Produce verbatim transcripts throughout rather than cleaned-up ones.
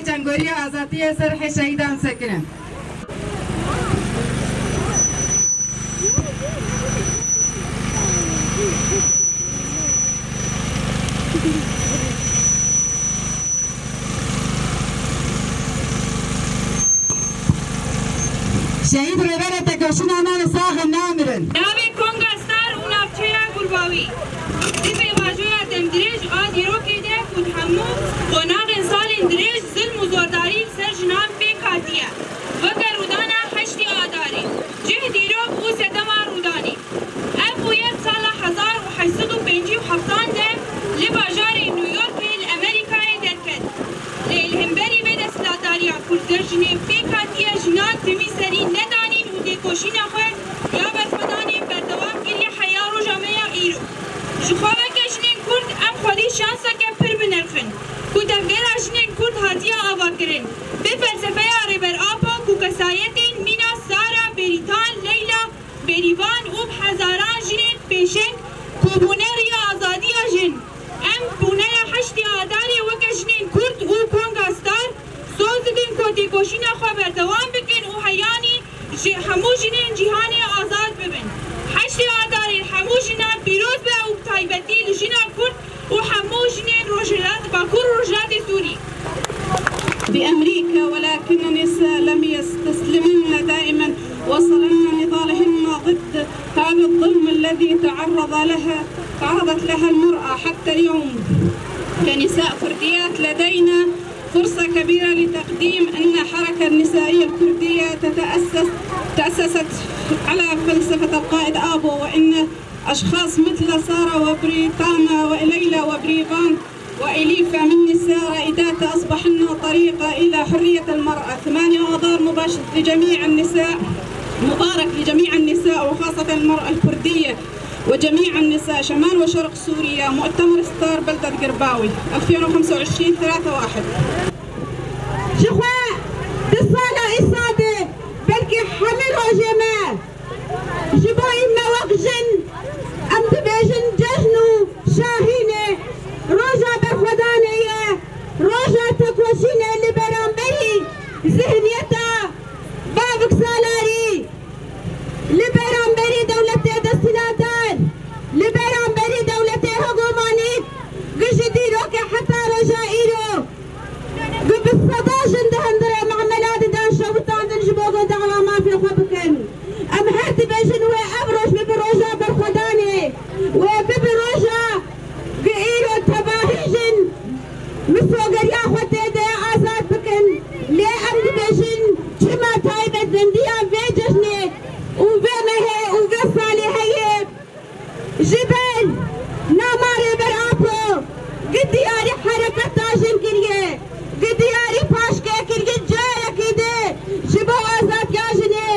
Tengoriya azadiyê ser rihê şehîdan sekine. Şehîd Rêberê Tekoşîna me li sax in, namirin. Navê Konga Star û navçeya Gurbawî. Di pêvajoya demdirêj a dîrokê de ku di hemû qonaxên salên dirêj zilm û zordarî li ser jinan pêk hatiye, weke rûdana heştê Adarê, cih dîrok û sedema rûdanê. Ev bûye sala hezar û heşt sed û pêncî û heftan de li bajarê New Yorkê li Amerîkayê derket. Lê li hemberî vê desthilatdariya Kurd de jinê pêk hatiye jinan timî serî nedanîn û têkoşîna xwe ya berxwedanê berdewam kiriye heya roja me ya îro. Ji xwe weke jinên Kurd em xwedî şanseke pir bi nirx in ku tevgera jinên Kurd hatiye avakirin. Bi felsefeya Rêber Apo ku kesayetên mîna Sara, Bêrîtan, Leyla, Bêrîvan û bi hezaran jinên pêşeng ku bûne riya azadiya jin. Em bûneya heştê Adarê weke jinên Kurd û Konga Star soz didin ku têkoşîna xwe berdewam bikin û heyanî ji hemû jinên cîhanê azad bibin. Heştê Adarê hemû jinan pîroz be û bi taybetî li jina Kurd û hemû jinên Rojhilat, Bakur Rojhilatê Sûrî. بأمريكا، ولكن النساء لم يستسلمن دائما، وصلن نضالهن ضد هذا الظلم الذي تعرض لها، تعرضت لها المرأة حتى اليوم. كنساء كرديات لدينا فرصة كبيرة لتقديم أن حركة النسائية الكردية تتأسس، تأسست على فلسفة القائد آبو، وأن أشخاص مثل سارة وبريطانة وليلى وبريفان وإليفة من نساء رائدات أصبحن طريقة إلى حرية المرأة. ثمانية آذار مباشر لجميع النساء، مبارك لجميع النساء وخاصة المرأة الكردية وجميع النساء شمال وشرق سوريا، مؤتمر ستار بلدة قرباوي ألفين وخمسة وعشرين ثلاثة واحد. Ji xwe di sala îsal de belkî hemî rojê me Ji bo me wek jin, em dibêjin cejn û şahînê, roja berxwedanê ye, roja tekoşînê li beramberî zihniyeta bavik salarî, li beramberî dewletê desthilatdar, li beramberî dewletê hegemonîk, gi ji dîrokê heta roja îro. Bi, bi seda jin di hundirê mehmela didan şewitandin ji bo ku dawa mafê xwe bikin. Em her dibêjin wê ev roj bibe roja berxwedanê, wê bibe roja ku îro tevahî jin misogeriya xwe tê de azad bikin. Lê em dibêjin çima taybetmendiya vê cejnê û vê mehê û vê salê heye. Ji ber nama Rêber Apo, gi diyarî hereketa jin kiriye, gi diyarî paşke kiriye carekî di ji bo azadiya jinê.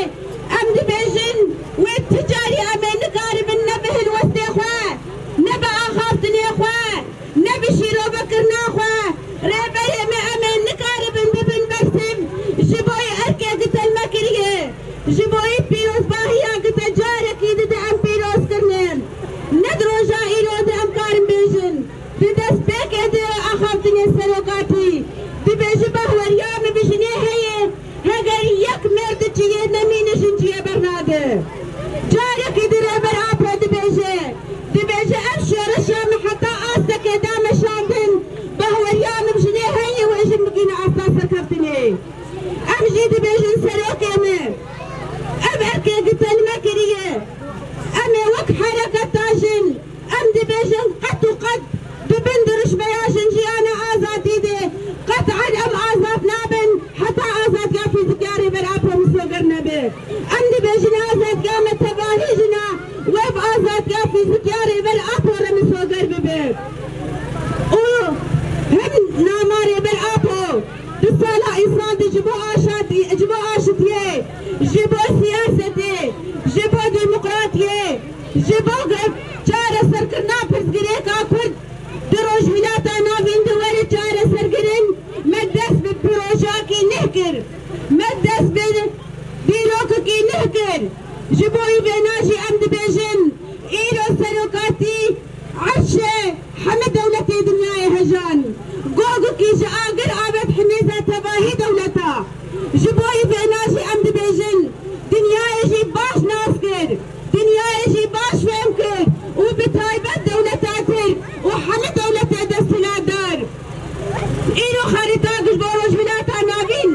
Em dibêjin, wê ti carî em ê nikaribin ne bi helwestê xwe, ne bi axaftinê xwe, ne bi şîrovekirina xwe. Rêberê me em ê nikaribin bibin bersiv ji bo yê erkê gi te li me kiriye, ji bo yê pîrozbahiya gi te carekî di Ya fîzîkî ya Rêber Apo re misoger bibe. Û him nama Rêber Apo di sala îsal de ji bo aşatî-, ji bo aşitiyê, ji bo siyasetê, ji bo demokratiyê, ji bo ge-, çareserkirina pirsgirêka Kurd di Rojhilata Navîn de were çareserkirin, me dest bi projeyekî neh kir. Me dest bi dîrokekî neh kir. Ji bo î vêna jî em dibêjin, îro serokatî erşê heme dewletê dinyayê hejan. Gogekî ji agir avêt himêza tevahî dewleta. Ji bo î vêna jî em dibêjin, dinyayê jî baş nas kir, dinyayê jî baş fêm kir û bi taybet dewleta Tirk û heme dewletê desthilatdar. Îro xerîtak ji bo Rojhilata Navîn,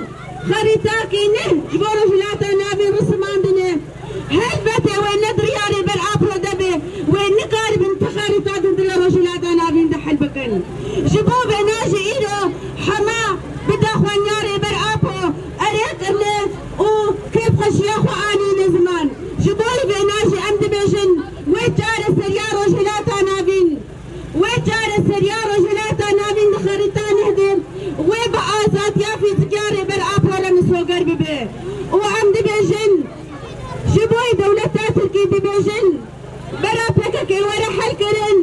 xerîtakî ne ji bo Rojhilata Navîn risimandine. Helbetê wê ne di riya Rêber Apo de be, wê nikaribin ti xerîtak di riya Rojhilata Navîn de hel bikin. Ji bo vêna jî îro hema bi daxwaniya Rêber Apo erê kirine û kêfxweşiya xwe anîne ziman. Ji bo vêna jî em dibêjin wê çareseriya Rojhilata Navîn. Wê çareseriya Rojhilata Navîn di xerîta neh de wê bi azadiya fîzîkî ya Rêber Apo re misoger bibe. Û em dibêjin, ji bo dewleta Tirkî dibêjin, bera P K K were helkirin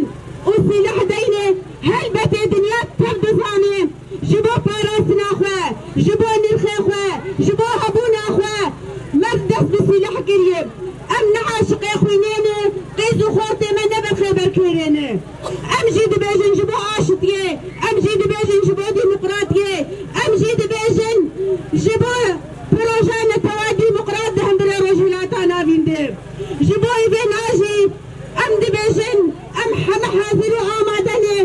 û sîleh deyne, helbetê dinya tev dizane. Ji bo parastina xwe, ji bo nirxê xwe, ji bo hebûna xwe me dest bi sîleh kiriye. Em ne aşiqê xwînê ne, qîz û xortê me ne berxêberkêrê ne. Em jî dibêjin ji bo aşitiyê, em jî dibêjin ji bo demokratiyê, em jî dibêjin ji bo projeya netewa demokrat di hundirê Rojhilata Navîn de. Ji bo vêna jî em dibêjin, em heme hazir û amade ne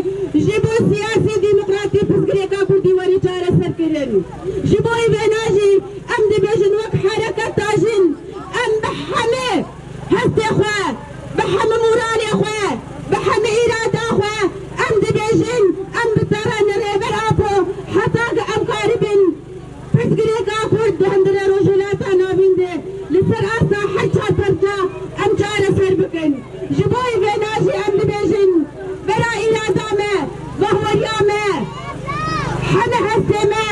ji bo siyasî demokratî pirsgirêka Kurdî were çareserkirin. Ji bo vêna jî em dibêjin wek hereketa jin, em bi heme hestê xwe, bi heme moralê xwe, bi heme îrada xwe, em dibêjin, em bi terane Rêber Apo heta ku em karibin pirsgirêka Kurd di hundirê Rojhilata Navîn de li ser asta her çar perça em çareser bikin. Ji bo vêna jî em dibêjin, bera îrada me, vehweriya me, heme hestê me,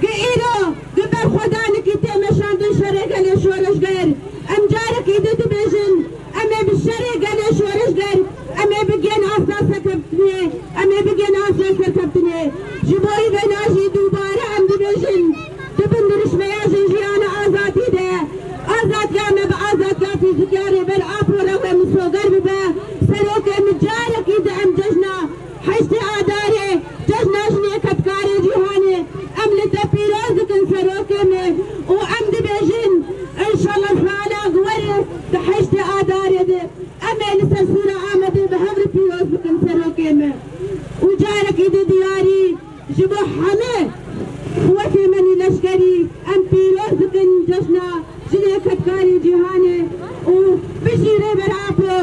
gi îro gi berxwedanekî tê meşandin şerê gelê şoreşger. Em carekî din dibêjin, em ê bi şerê gelê şoreşger, em ê bigihên asta serkeftinê, em ê bigihên asta serkeftinê. Ji bo vêna jî dubare em dibêjin, di bin dirişmeya jin jiyana azadî de, azadiya me bi azadiya fîzîkî ya Rêber Apo re wê misoger bibe. Serokê min, carekî din em cejna heştê Adarê, cejna jinê kedkarê cîhanê, em li te pîroz dikin serokê me û em dibêjin, înşallah sala ku were di heştê Adarê de em ê li ser sûra Amedê bi hev re pîroz bikin serokê me. Û carekî din diyarî ji bo heme quwetê me nî leşkerî, em pîroz dikin cejna jinê kedkarê cîhanê û bijî Rêber Apo,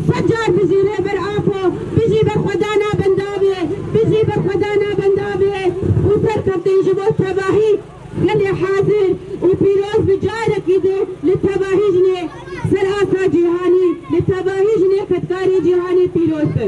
sed car bijî Rêber Apo, bijî berxwedana Bendavê, bijî berxwedana Bendavê û serkeftin ji bo tevahî gelê hazir û pîroz bi carekî din li tevahî jinê ser asta cîhanî, li tevahî jinê kedkarê cîhanê pîroz be.